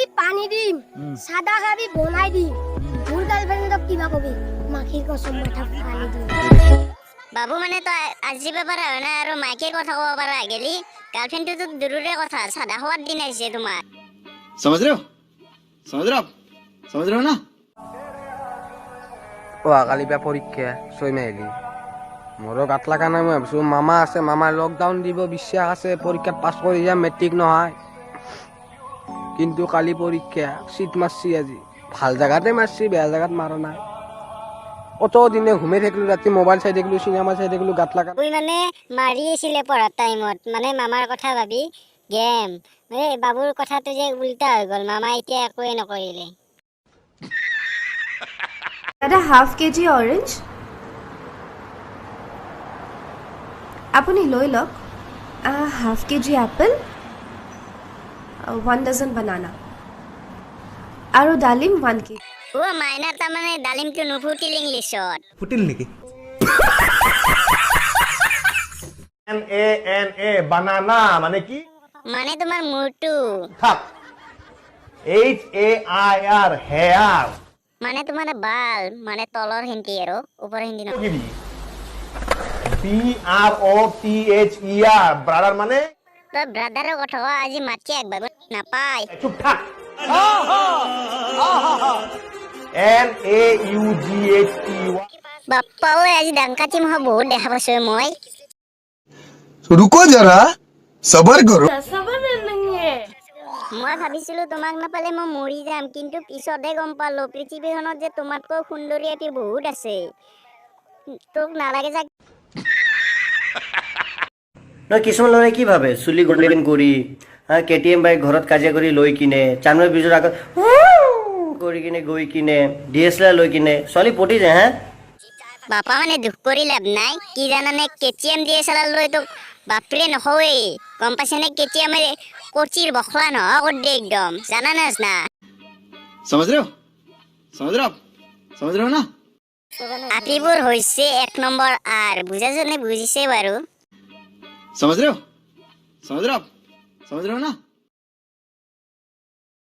খাবি পানী দিম, চাদা খাবি বনাই দিম। মোৰ গাৰ্লফ্ৰেণ্ডক কিবা কবি, মাখিৰ কচম মাথা ফালি দিম। বাবু, মানে তই আজিব পাৰা হয় না আৰু মাইকীৰ কথা ক'ব পাৰা গেলি, গাৰ্লফ্ৰেণ্ডটোতো দূৰৰে কথা, চাদা খোৱাৰ দিন আহিছে তোমাৰ। समझ रहे हो? समझ रहे हो आप? समझ रहे हो ना? অহাকালি পৰা পৰীক্ষা, ছয়মাহিলী। মোৰো গাত লগা নাই। মই ভাবিছোঁ মামা আছে, মামাই লকডাউন দিব, বিশ্বাস আছে, পৰীক্ষাত পাছ কৰি যাম, মেট্ৰিক নহয়। কিন্তু কালি পৰীক্ষা, চিট মাৰছি আজি। ভাল জেগাতে মাৰছি, বেয়া জেগাত মাৰা নাই। অত দিনে ঘুমাই থাকিলো, ৰাতি মোবাইল চাই থাকিলো, চিনেমা চাই থাকিলো, গাত লগা বাবুই মানে মাৰি আছিলে পঢ়াৰ টাইমত, মানে মামাৰ কথা ভাবি গেম। এই বাবুৰ কথাটো যে উল্টা হৈ গ'ল, মামা এতিয়া একোৱে নকৰিলে। দাদা, হাফ কেজি অৰেঞ্জ আপুনি লৈ লওক, half KG apple, 1 dozen banana আৰু ডালিম 1 কেজি। অ' মাইনাৰ তাৰমানে ডালিমটো নুফুটিল ইংলিছত। ফুটিল নেকি? N A N A, banana মানে কি? মানে তোমাৰ মূৰটো। থাক। H A I R, hair. মানে তোমাৰ বাল, মানে তলৰ হিন্দী আৰু ওপৰৰ হিন্দী নহয়। কিবি B R O T H E R, brother মানে? তই ব্ৰাদাৰৰ কথা ক, আজি মাতি একবাৰ নাপায়। চুপ থাক। N A U G H T. বাপ্পা ঐ, আজি ডাংকাটি মহা বহুত দেখা পাইছো মই। रुको जरा, सबर करो। মই ভাবিছিলো তোমাক নাপালে মই মৰি যাম, কিন্তু পিছতহে গম পালো পৃথিৱীখনত যে তোমাতকৈ সুন্দৰী এটি বহুত আছে। তোক নালাগে যাক। নহয়, কিছুমান ল'ৰাই কি ভাবে, চুলি গোল্ডেন কৰি, হা, কেটিএম বাইক ঘৰত কাজিয়া কৰি লৈ কিনে চানমাৰী ব্ৰিজৰ আগত কৰি কিনে গৈ কিনে ডিএছএলআৰ লৈ কিনে ছোৱালী পটি যায়, হা। বাপা, মানে দুখ কৰি লাভ নাই। কি জানানে, কেটিএম দিয়ে চালাৰ লৈ তোক বাপৰে নকৱেই, গম পাইছেনে? কেটিএমে কচিৰ বখলা নহা কৰি দে একদম, জানা নাজনা? समझ रहे हो? समझ रहे हो आप? समझ रहे हो ना? আপিবোৰ হৈছে এক নম্বৰ আৰ, বুজাজনে বুজিছে বাৰু। समझ रहे हो? समझ रहे हो आप? समझ रहे हो ना?